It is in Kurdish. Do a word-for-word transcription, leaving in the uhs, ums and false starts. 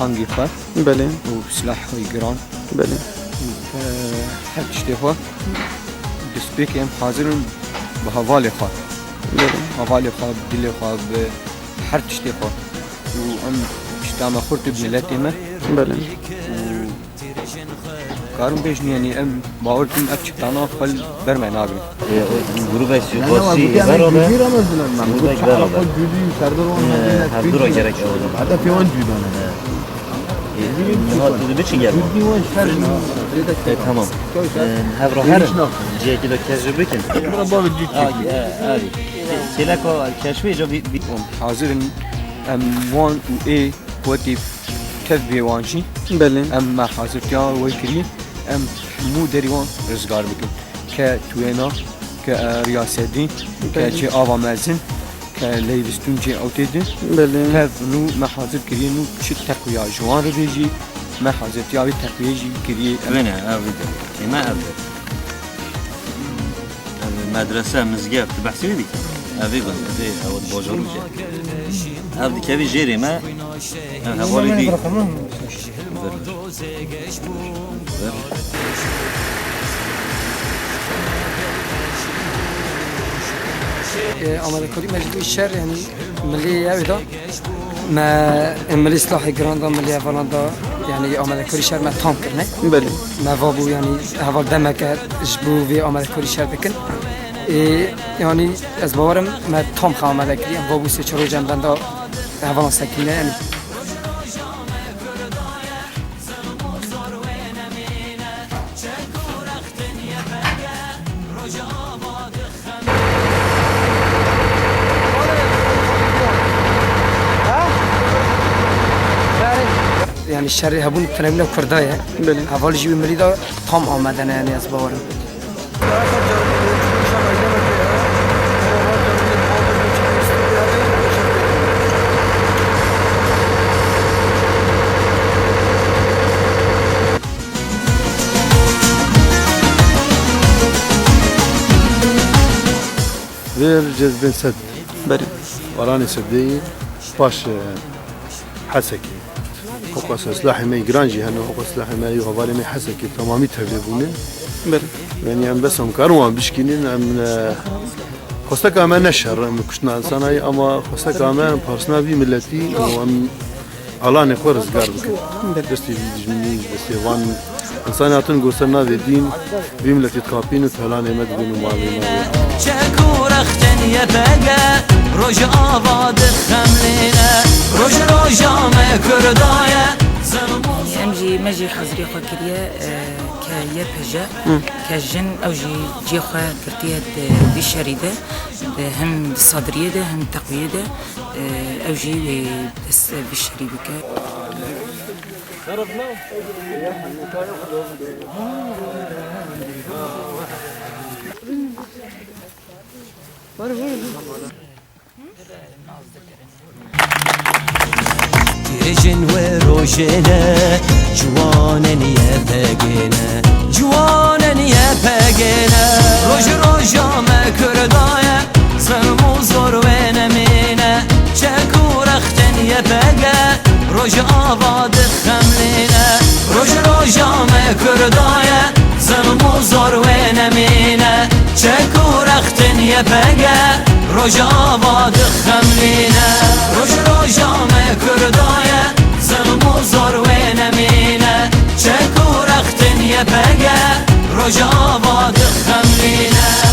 Angî xwe Belê. û silah xwe giran Belê. û, e, her tiştê xwe destpêkê em hazir in bi hevalê xwe. Belê. Hevalê xwe, bi dilê xwe, bi her tiştê xwe. Û em tişta me xurt bi miletê me. Belê. Û karim bêjin, yanî em bawer dikin ev çiktana xwe li ber me nagrin. Grûvek suikastî beraber. Grûvek beraber. Hevdû ra gerek ew. Heta pê wan cû dane. Niha tu dibiçin gel. E, tamam. E, hev ra herin. Cihekî de kes jî bikin. Bira bavê cû çekî. Kêleka keşfê ca vî. Hazir in em wan û ê wetî tev bê wan jî. Belê. Em me hazirtiya wê kiriye. Em hemû derî wan rizgar bikin. Ke tuwêna, ke, e, riyasedî, ke Belê. cê ava mezin, ke leyvistûn cê ew tê din. Belê. Tev nû me hazir kiriye nû çi teqwiya ji wan re bê jî me hazirtiya wê teqwiyê jî kiriye. Wêne, ev vî de. Ême ev de. Ev medrese, mizgeft, tu behsî wê dikî? Ev ê got, ev ê, ew bajarok e. Ev dikevî jêrê me, ev hevalê dî. Vir, vir. Vir. E, amadekarî me ji bo şer, yanî milê ew da. Me, em milî silahê giran da, milî hevalan da, yanî amadekarî şer me tam kirine. Belê. Me va bû, yanî heval demeke ji bo vê amadekarî şer dikin. Ê, yanî ez bawerim me tam xwe amade kiriye. Em va bû sê çar rojan benda hevalan sekîne, yanî. Yanî şerê hebûn tune bûne Kurda ye. Belê. Heval jî wî milî de tam amade ne, yanî ez bawerim. Vêr cezbên sed. Belê. Alanê sedeyî paş, e, Hesekê. Hoqa silahê me giran jî hene, hoqa silahê me û hevalê me Hesekê temamî tevlê bûne. Belê. Yanî em bes em karin wan bişkînin, em, e, xwesteka me ne şer, em kuştina insana ye, ama xwesteka me em parsina vî miletî û em alanê xwe rizgar bikin. Destê vî dijminî, destê van însanê hatin goser navê dîn, vî miletî dixapîn û pelanê me dibin û malê me. Çek û rextên Y P G, Rojava dixemlîne, roj roja me Kurda ye, zilm û Em jî, me jî hazirê xwe kiriye, e, ke Y P G, ke jin ew jî cihê xwe girtiye di vî şerî de, di him di sadriyê de, him teqwiyê de. Ew jî wê dest vî şerî bike. Hêjin wê rojê ne, ciwanên Y P G ne, ciwanên Y P G ne. Roj roja me Kurda ye, zilm û zor wê nemîne. Çek û rextên Y P G, Rojava dixemlîne. Roj roja me Kurda ye, zilm û zor wê nemîne. Çek û rextên Y P G, Rojava dixemlîne. Roj roja me Kurda ye, zilm û zor wê nemîne. Çek û rextên Y P G, Rojava dixemlîne.